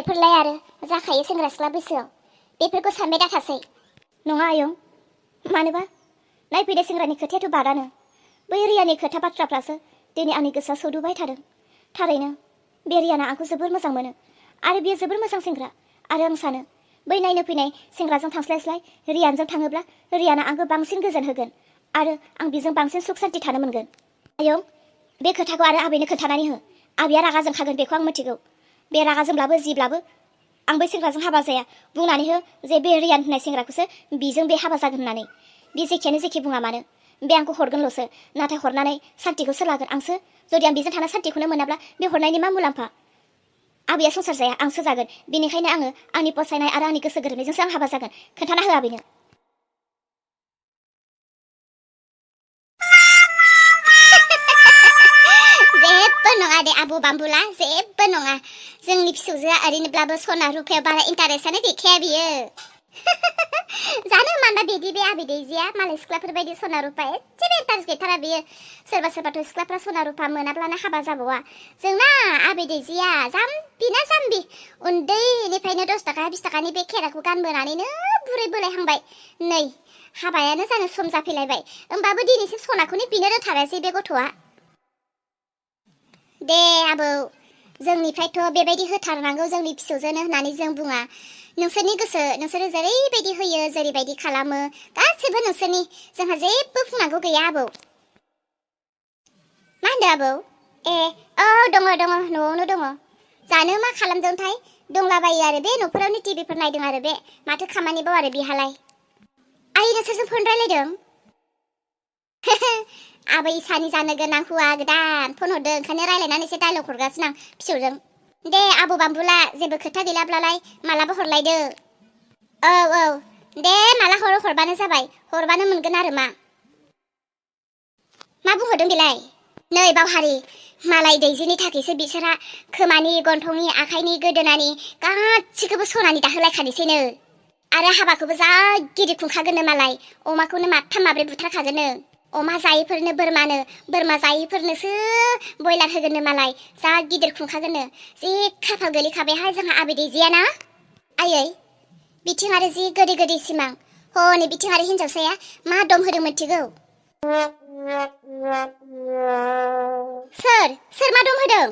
बेफोरलाय आरो जाखायो सेंग्रा सिख्ला बैसोआव बेफोरखौ सानबाय दाथासै। नङा आयं, मानोबा नायफैदो सेंग्रानि खोथायाथ' बादानो। बै रियानि खोथा बाथ्राफ्रासो दिनै आंनि गोसोआ सौदुबाय थादों। थारैनो बे रियाना आंखौ जोबोर मोजां मोनो आरो बियो जोबोर मोजां सेंग्रा। आरो आं सानो बै नायनो फैनाय सेंग्राजों थांस्लायस्लाय रियानजों थाङोब्ला रियाना आंखौ बांसिन गोजोन होगोन आरो आं बेजों बांसिन सुख सान्ति थानो मोनगोन। आयं, बे खोथाखौ आरो आबैनो खोन्थानानै हो। आबैया रागा जोंखागोन बेखौ आं मिथिगौ। बे रागा जोंब्लाबो जिब्लाबो आं बै सेंग्राजों हाबा जाया। बुंनानै हो जे बे रियान होननाय सेंग्राखौसो बिजों बे हाबा जागोन होननानै। बे जेखियानो जेखि बुङा मानो बे आंखौ हरगोनल'सो, नाथाय हरनानै सान्तिखौ सोर लागोन? आंसो। जुदि आं बेजों थाना सान्तिखौनो मोनाब्ला बे हरनायनि मा मुलाम्फा? आबैया संसार जाया, आंसो जागोन। बेनिखायनो आङो आंनि फसायनाय आरो आंनि गोसो गोरोबनायजोंसो आं हाबा जागोन। खोन्थाना हो आबैनो। जेबो नङा दे आबौ बाम्बुला, जेबो नङा। जोंनि फिसौजोआ ओरैनोब्लाबो सना रुफायाव बारा इन्टारेस्टआनो गैखाया बियो। जानो मानोबा बिदि बे आबै दैजिया मालाय सिख्लाफोर बायदि सना रुफा एसेबो इन्टारेस्ट गैथारा बियो। सोरबा सोरबाथ' सिख्लाफ्रा सना रुफा मोनाब्लानो हाबा जाबावा। जोंना आबै दैजिया जाम्बिना जाम्बि। उन्दैनिफ्रायनो 10 थाखा 20 थाखानि बे खेराखौ गानबोनानैनो बुरै बोलायहांबाय। नै हाबायानो जानो सम जाफैलायबाय, होमबाबो दिनैसिम सनाखौनो बिनो रोंथारासै बे गथ'आ। दे आबौ, जोंनिफ्रायथ' बेबायदि होथारनांगौ जोंनि फिसौजोनो होननानै जों बुङा। नोंसोरनि गोसो, नोंसोरो जेरैबायदि होयो जेरैबायदि खालामो गासिबो नोंसोरनि, जोंहा जेबो बुंनांगौ गैया आबौ। मा होनदों आबौ? ए औ दङ न'आवनो दङ। जानो मा खालामदोंथाय? दंलाबायो आरो बे न'फोरावनो टिभिफोर नायदों आरो बे माथो खामानिबाव आरो बिहालाय। आइ नोंसोरजों फन रायलायदों? आबै इसानि जानो गोनां हौवा गोदान फन हरदों, ओंखायनो रायलायनानै एसे डायलग हरगासिनो आं फिसौजों। दे आबौ बाम्बुला, जेबो खोथा गैलाब्लालाय मालाबा हरलायदो। औ दे माला हरबानो जाबाय, हरबानो मोनगोन आरो मा बुंहरदों बेलाय? नै बावहारि, मालाय दैजिनि थाखायसो बिसोरहा खोमानि, गन्थंनि, आखाइनि, गोदोनानि गासिखौबो सनानि दाहोलायखानोसैनो। आरो हाबाखौबो जा गिदिर खुंखागोननो मालाय, अमाखौनो माथाम माब्रै बुथारखागोननो। अमा जायैफोरनो बोरमानो, बोरमा जायैफोरनोसो बयलार होगोननो मालाय, जा गिदिर खुंखागोननो। जि खाफाल गोलैखाबायहाय जोंहा आबै दैजिया ना। आयै, बिथिं आरो जि गोदै गोदै सिमां। हनै बिथिं आरो हिन्जावसाया मा दम होदों मिथिगौ? सोर मा दम होदों?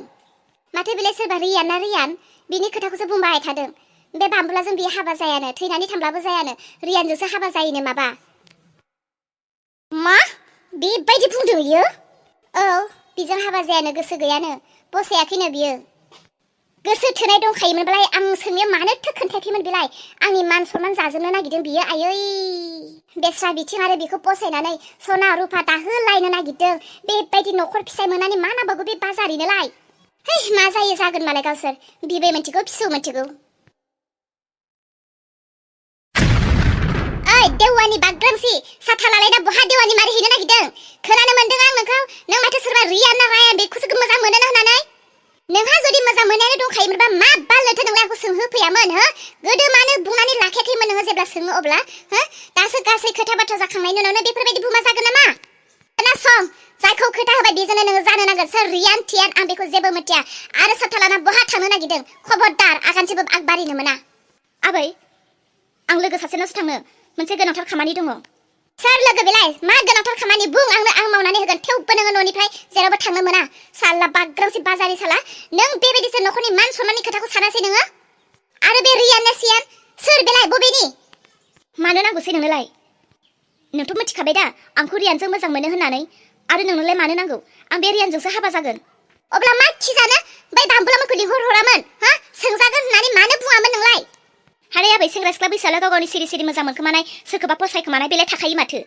माथो बेलाय सोरबा रियान ना रियान, बिनि खोथाखौसो बुंबाय थादों। बे बाम्बुलाजों बियो हाबा जायानो, थैनानै थांब्लाबो जायानो, रियानजोंसो हाबा जायोनो माबा। मा बेबायदि बुंदों बियो? औ, बिजों हाबा जायानो, गोसो गैयानो, फसायाखैनो बियो। गोसो थोनाय दंखायोमोनब्लालाय आं सोंनायाव मानोथो खोन्थायाखैमोन बेलाय? आंनि मान सनमान जाजोबनो नागिरदों बियो। आयै, बेस्रा बिथिं आरो बेखौ फसायनानै सना रुफा दाहोलायनो नागिरदों। बेबायदि न'खर फिसाय मोननानै मा नांबावगौ बे बाजारिनोलाय? है, मा जायो जागोन मालाय गावसोर, बिबै मिथिगौ फिसौ मिथिगौ। ओइ देवानि बाग्रामसि, साथा लालायना बहा देवानि मारिहैनो नागिरदों? खोनानो मोनदों आं नोंखौ, नों माथो सोरबा रियान ना रायान बेखौसो मोजां मोनो होननानै। नोंहा जुदि मोजां मोननायानो दंखायोमोनबा मा बालनोथो नोंलाय आंखौ सोंहोफैयामोन? हो, गोदो मानो बुंनानै लाखायाखैमोन नोङो जेब्ला सोङो अब्ला? हो, दासो गासै खोथा बाथ्रा जाखांनायनि उनावनो बेफोरबायदि बुमा जागोन नामा? खोनासं, जायखौ खोथा होबाय बेजोंनो नोङो जानो नांगोन। सोर रियान थियान आं बेखौ जेबो मिथिया। आरो साथा लाना बहा थांनो नागिरदों? खबरदार आगानसेबो आगबारिनो मोना। आबै, आं लोगो सासेनावसो थांनो, मोनसे गोनांथार खामानि दङ। सोर लोगो बेलाय? मा गोनांथार खामानि बुं आंनो, आं मावनानै होगोन। थेवबो नोङो न'निफ्राय जेरावबो थांनो मोना। साला बाग्रामसि बाजारि साला, नों बेबायदिसो न'खरनि मान सनमाननि खोथाखौ सानासै नोङो? आरो बे रियान ना सियान सोर बेलाय, बबेनि? मानो नांगौसै नोंनोलाय? नोंथ' मिथिखाबाय दा आंखौ रियानजों मोजां मोनो होननानै। आरो नोंनोलाय मानो नांगौ? आं बे रियानजोंसो हाबा जागोन। अब्ला मा खिजानो बै बाम्बुलामोनखौ लिंहरहरामोन? हा, सोंजागोन होननानै मानो बुङामोन नोंलाय? हारे आबै, सेंग्रा सिख्ला बैसोआलाय गाव गावनि सिरि सिरि मोजां मोनखोमानाय, सोरखौबा फसायखोमानाय बेलाय थाखायो माथो।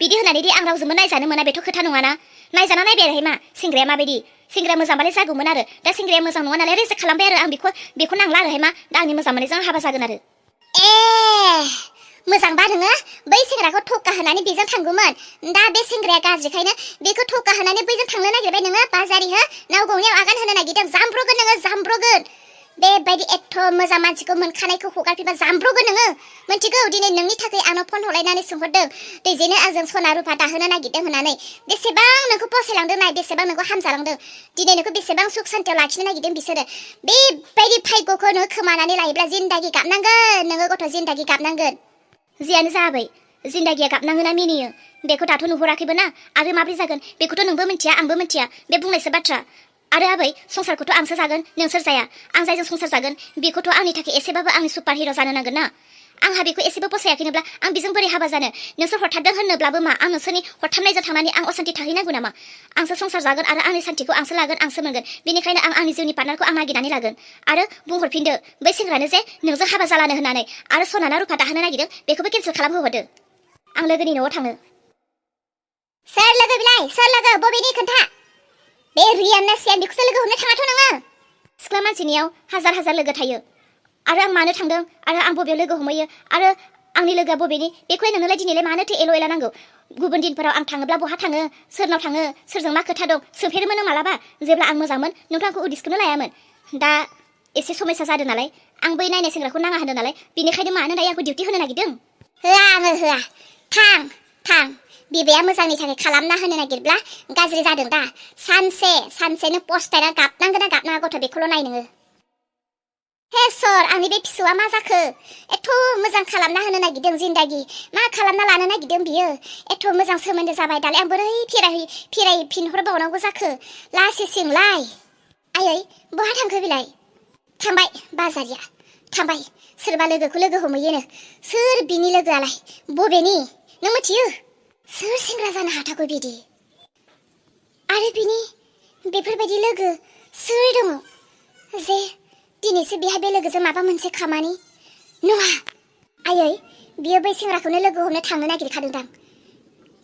बिदि होननानै दि आं रावजोंबो नायजानो मोना बेथ' खोथा नङाना। नायजाना नायबाय मा सेंग्राया माबायदि? सेंग्राया मोजांबालाय जागौमोन आरो, दा सेंग्राया मोजां नङा नालाय रिजेक्ट खालामबाय आरो आं बेखौ नांला आरोहाय मा, दा आंनि मोजां मोननायजों हाबा जागोन आरो। ए मोजांबा नोङो बै सेंग्राखौ थका होनानै बेजों थांगौमोन। दा बे सेंग्राया गाज्रिखायनो बेखौ थका होनानै बैजों थांनो नागिरबाय नोङो बाजारि। हो, नाव गंनायाव आगान होनो नागिरदों। जामब्रगोन नोङो, जामब्रगोन। बेबायदि एथ' मोजां मानसिखौ मोनखानायखौ हगारफिनबा जामब्रगोन नोङो मिथिगौ दिनै नोंनि थाखाय आंनाव फन हरलायनानै सोंहरदों दैजेनो आंजों सना रुफा दाहोनो नागिरदों होननानै बेसेबां नोंखौ फसायलांदों नाय बेसेबां नोंखौ हामजालांदों दिनै नोंखौ बेसेबां सुख सान्तियाव लाखिनो नागिरदों बिसोरो बेबायदि भाग्यखौ नोङो खोमानानै लायोब्ला जिन्दागि गाबनांगोन नोङो गथ' जिन्दागि गाबनांगोन जियानो जाबाय जिन्दागिया गाबनाङोना मिनियो बेखौ दाथ' नुहुराखैबो ना आरो माब्रै जागोन बेखौथ' नोंबो मिथिया आंबो मिथिया बे बुंनायसो बाथ्रा आरो आबै संसारखौथ' आंसो जागोन नोंसोर जाया आं जायजों संसार जागोन बेखौथ' आंनि थाखाय एसेबाबो आंनि सुपार हिर' जानो नांगोन ना आंहा बेखौ एसेबो फसायाखैनोब्ला आं बेजों बोरै हाबा जानो नोंसोर हरथारदों होनोब्लाबो मा आं नोंसोरनि हरथारनायजों थांनानै आं असान्ति थाहैनांगौ नामा आंसो संसार जागोन आरो आंनि सान्तिखौ आंसो लागोन आंसो मोनगोन बेनिखायनो आं आंनि जिउनि पार्टनारखौ आं नागिरनानै लागोन आरो बुंहरफिनदो बै सेंग्रानो जे नोंजों हाबा जालानो होननानै आरो सना रुफा दाहोनो नागिरदों बेखौबो केन्सेल खालामहोहरदो आं लोगोनि न'आव थाङो सोर लोगो बिलाय सोर लोगो बबेनि खोन्था बे रियान ना सियान बेखौसो लोगो हमनो थाङाथ' नोङो सिख्ला मानसिनियाव हाजार हाजार लोगो थायो आरो आं मानो थांदों आरो आं बबेयाव लोगो हमहैयो आरो आंनि लोगोआ बबेनि बेखौलाय नोंनोलाय दिनैलाय मानोथो एल' एला नांगौ गुबुन दिनफोराव आं थाङोब्ला बहा थाङो सोरनाव थाङो सोरजों मा खोथा दं सोंफेरोमोन मालाबा जेब्ला आं मोजांमोन नोंथ' आंखौ उदिसखौनो लायामोन दा एसे समस्या जादों नालाय आं बै नायनाय सेंग्राखौ नाङा होनदों नालाय बेनिखायनो मानो दायो आंखौ डिउटि होनो नागिरदों होआ आङो होआ थां बिबैया मोजांनि थाखाय खालामना होनो नागिरब्ला गाज्रि जादों दा सानसेनो पस्टायना गाबनांगोन ना गाबनाङा गथ' बेखौल' नाय नोङो हे सर आंनि बे फिसौआ मा जाखो एथ' मोजां खालामना होनो नागिरदों जिन्दागि मा खालामना लानो नागिरदों बियो एथ' मोजां सोमोन्दो जाबाय दालाय आं बोरै फिरायफिनहरबावनांगौ जाखो लासिंलाय आयै बहा थांखो बिलाय थांबाय बाजारिया थांबाय सोरबा लोगोखौ लोगो हमहैयोनो सोर बिनि लोगोआलाय बबेनि नों मिथियो सोर सेंग्रा जानो हाथावगौ बिदि आरो बिनि बेफोरबायदि लोगो सोर दङ जे दिनैसो बेहा बे लोगोजों माबा मोनसे खामानि नङा आयै बियो बै सेंग्राखौनो लोगो हमनो थांनो नागिरखादोंदां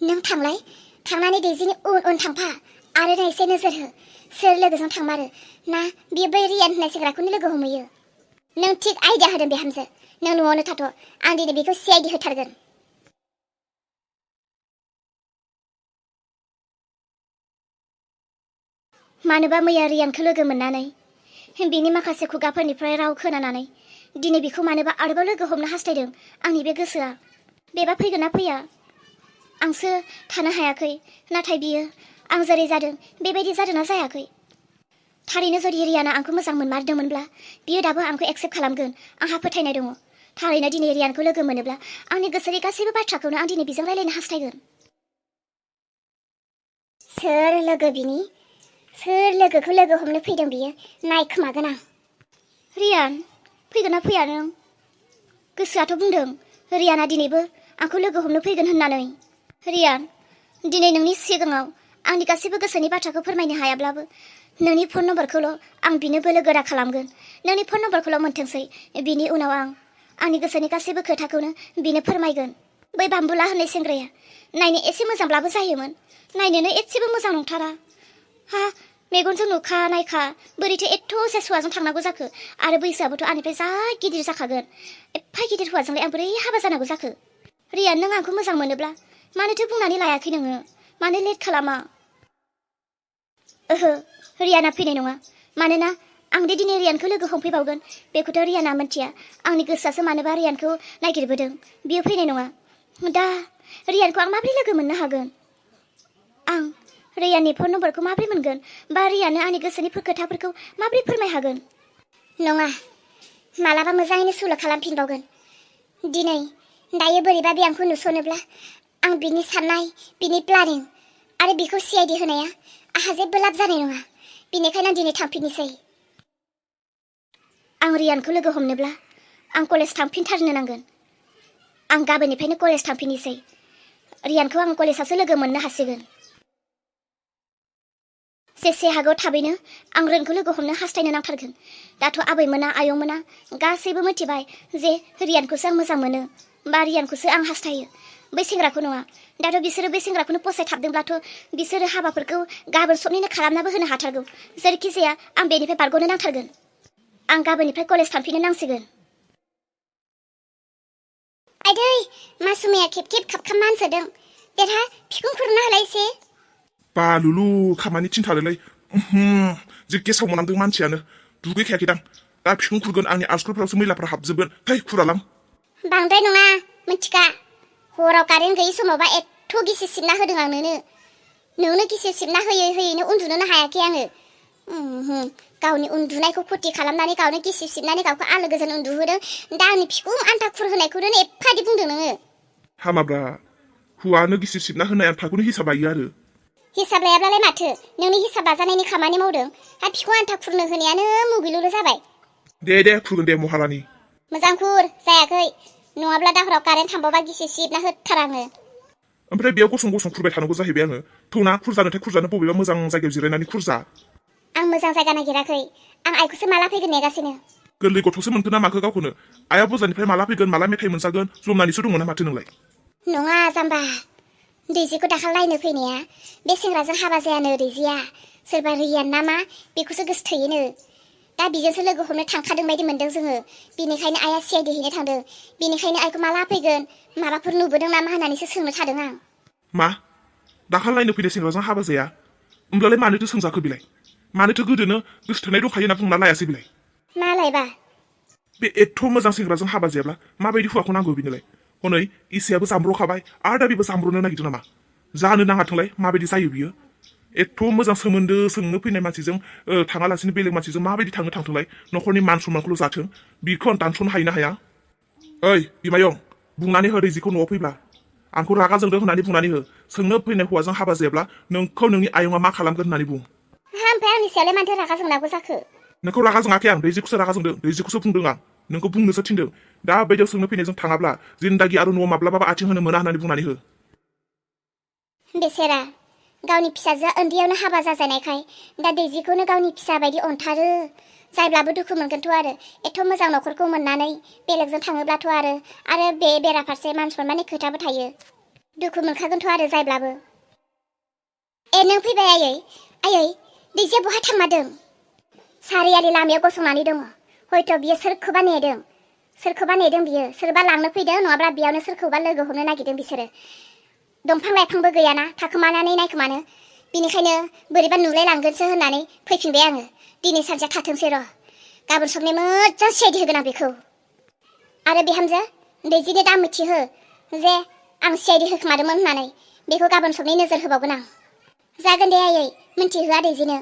नों थांनानै दैजिनि उन थांफा आरो ना एसे नोजोर हो सोर लोगोजों थांमारो ना बियो बै रियान होननाय सेंग्राखौनो लोगो हमहैयो नों थिग आइडिया होदों बिहामजो नों न'आवनो थाथ' आं दिनै बेखौ CID होथारगोन मानोबा मैया रियानखौ लोगो मोननानै बिनि माखासे खुगाफोरनिफ्राय राव खोनानानै दिनै बेखौ मानोबा आरोबाव लोगो हमनो हास्थायदों आंनि बे गोसोआ बेबा फैगोन ना फैया आंसो थानो हायाखै नाथाय बियो आं जेरै जादों बेबायदि जादोंना जायाखै थारैनो जुदि रियाना आंखौ मोजां मोनमारदोंमोनब्ला बियो दाबो आंखौ एक्सेप्ट खालामगोन आंहा फोथायनाय दङ थारैनो दिनै रियानखौ लोगो मोनोब्ला आंनि गोसोनि गासैबो बाथ्राखौनो आं दिनै बिजों रायलायनो हास्थायगोन सोर लोगो बिनि सोर लोगोखौ लोगो हमनो फैदों बियो नायखोमागोन आं रियान फैगोन ना फैया नों गोसोआथ' बुंदों रियाना दिनैबो आंखौ लोगो हमनो फैगोन होननानै रियान दिनै नोंनि सिगाङाव आंनि गासैबो गोसोनि बाथ्राखौ फोरमायनो हायाब्लाबो नोंनि फन नम्बरखौल' आं बिनो बोलो गोरा खालामगोन नोंनि फन नम्बरखौल' मोनथोंसै बिनि उनाव आंनि गोसोनि गासैबो खोथाखौनो बिनो फोरमायगोन बै बाम्बुला होननाय सेंग्राया नायनो एसे मोजांब्लाबो जायोमोन नायनोनो एसेबो मोजां नंथारा हा मेगनजों नुखा नायखा बोरैथो एथ' सेस हौवाजों थांनांगौ जाखो आरो बैसोआबोथ' आंनिफ्राय जा गिदिर जाखागोन एफा गिदिर हौवाजोंलाय आं बोरै हाबा जानांगौ जाखो रियान नों आंखौ मोजां मोनोब्ला मानोथो बुंनानै लायाखै नोङो मानो लेट खालामा ओहो रियाना फैनाय नङा मानोना आं दि दिनै रियानखौ लोगो हमफैबावगोन बेखौथ' रियाना मिन्थिया आंनि गोसोआसो मानोबा रियानखौ नागिरबोदों बियो फैनाय नङा दा रियानखौ आं माबोरै लोगो मोननो हागोन आं रियाननि फन नम्बरखौ माबोरै मोनगोन बा रियानो आंनि गोसोनि खोथाफोरखौ माबोरै फोरमाय हागोन नङा मालाबा मोजाङैनो सुलु खालामफिनबावगोन दिनै दायो बोरैबा बे आंखौ नुसनोब्ला आं बिनि साननाय बिनि प्लानिं आरो बिखौ CID होनाया आंहा जेबो लाब जानाय नङा बेनिखायनो आं दिनै थांफिननोसै आं रियानखौ लोगो हमनोब्ला आं कलेज थांफिनथारनो नांगोन आं गाबोननिफ्रायनो कलेज थांफिननोसै रियानखौ आं कलेजावसो लोगो मोननो हासिगोन जेसे हागौ थाबैनो आं रोनखौ लोगो हमनो हास्थायनो नांथारगोन दाथ' आबैमोना आयंमोना गासैबो मिथिबाय जे रियानखौसो आं मोजां मोनो बा रियानखौसो आं हास्थायो बै सेंग्राखौ नङा दाथ' बिसोरो बै सेंग्राखौनो फसायथाबदोंब्लाथ' बिसोरो हाबाफोरखौ गाबोन सबनिनो खालामनाबो होनो हाथारगौ जेरैखि जाया आं बेनिफ्राय बारग'नो नांथारगोन आं गाबोननिफ्राय कलेज थांफिननो नांसिगोन आइदै मासुमाया खेब खाबखाम मानसोदों देरहा फिखुं खुरना होलाय एसे बा लुलु खामानि थिनथारोलै जि गेसाव मोनामदों मानसियानो दुगैखायाखैदां दा बिखुं खुरगोन आंनि आसुगुरफोरावसो मैलाफ्रा हाबजोबगोन है खुरालां बांद्राय नङा मिथिखा हराव कारेन्ट गैयै समावबा एथ' गिसि सिबना होदों आं नोंनो गिसि सिबना होयैनो उन्दुनोनो हायाखै आङो गावनि उन्दुनायखौ फुरथि खालामनानै गावनो गिसि सिबनानै गावखौ आलो गोजोन उन्दुहोदों दा आंनि बिखुं आन्था खुरहोनायखौनो एफादि बुंदों नोङो हामाब्रा हौवानो गिसि सिबना होनाय आन्थाखौनो हिसाब लायो आरो हिसाब लायाब्लालाय माथो नोंनि हिसाब लाजानायनि खामानि मावदों हा बिखुं आन्था खुरनो होनायानो मुगैलुलु जाबाय दे खुरगोन दे महारानि मोजां खुर जायाखै नङाब्ला दाहराव कारेन्ट थांबावबा गिसि सिबना होथार आङो ओमफ्राय बेयाव गसं खुरबाय थानांगौ जाहैबाय आङो थौना खुरजानो बबेबा मोजां जायगायाव जिरायनानै खुरजा आं मोजां जायगा नागिराखै आं आइखौसो माला फैगोन नेगासिनो गोरलै गथ'सो मोनखो ना माखो गावखौनो आइया बजारनिफ्राय माला फैगोन माला मेथाइ मोनजागोन जमनानैसो दङ ना माथो नोंलाय नङा जाम्बा दैजिखौ दाखाल नायनो फैनाया बे सेंग्राजों हाबा जायानो दैजिया सोरबा रियान ना मा बेखौसो गोसो थोयोनो दा बिजोंसो लोगो हमनो थांखादों बायदि मोनदों जोङो बेनिखायनो आइया सिआइडि हैनो थांदों बेनिखायनो आइखौ माला फैगोन माबाफोर नुबोदों नामा होननानैसो सोंनो थादों आं मा दाखाल नायनो फैनाय सेंग्राजों हाबा जाया होमब्लालाय मानोथो सोंजाखो बिलाय मानोथो गोदोनो गोसोथोनाय दंखायो होनना बुंना लायासै बिलाय मालायबा बे एथ' मोजां सेंग्राजों हाबा जायाब्ला माबायदि हौवाखौ नांगौ बिनोलाय हनै इसेयाबो जामब्रखाबाय आरो दा बेबो जामब्रनो नागिरदों नामा जानो नाङाथोंलाय माबायदि जायो बियो एथ' मोजां सोमोन्दो सोंनो फैनाय मानसिजों थाङालासिनो बेलेग मानसिजों माबायदि थांथोंलाय न'खरनि मान सनमानखौल' जाथों बिखौ आं दानस'नो हायो ना हाया ओइ बिमायं बुंनानै हो दैजिखौ न'आव फैब्ला आंखौ रागा जोंदों होननानै बुंनानै हो सोंनो फैनाय हौवाजों हाबा जायाब्ला नोंखौ नोंनि आयंआ मा खालामगोन होननानै बुं ओमफ्राय आंनि सायावलाय माथो रागा जोंनांगौ जाखो नोंखौ रागा जोङाखै आं दैजिखौसो रागा जोंदों दैजिखौसो बुंदों आं नोंखौ बुंनोसो थिनदों दा बायदियाव सोंनो फैनायजों थाङाब्ला जिन्दागि आरो न'आव माब्लाबाबो आथिं होनो मोना होननानै बुंनानै हो बेसेरा गावनि फिसाजोआ उन्दैयावनो हाबा जाजानायखाय दा दैजिखौनो गावनि फिसा बायदि अनथारो जायब्लाबो दुखु मोनगोनथ' आरो एथ' मोजां न'खरखौ मोननानै बेलेगजों थाङोब्लाथ' आरो बे बेराफारसे मान सनमाननि खोथाबो थायो दुखु मोनखागोनथ' आरो जायब्लाबो नों फैबाय आयै दैजिया बहा थांमारदों सारियालि लामायाव गसंनानै दङ हयथ' बियो सोरखौबा नेदों बियो सोरबा लांनो फैदों नङाब्ला बेयावनो सोरखौबा लोगो हमनो नागिरदों बिसोरो दंफां लाइफांबो गैयाना थाखोमानानै नायखोमानो बिनिखायनो बोरैबा नुलायलांगोनसो होननानै फैफिनबाय आङो दिनै सानसेया थाथोंसै र' गाबोन सबने मोजां सिआइडि होगोन आं बेखौ आरो बिहामजो दैजिनो दा मिथिहो जे आं सिआइडि होखोमादोंमोन होननानै बेखौ गाबोन सबने नोजोर होबावगोन आं जागोन दे आयै मिन्थिहोआ दैजिनो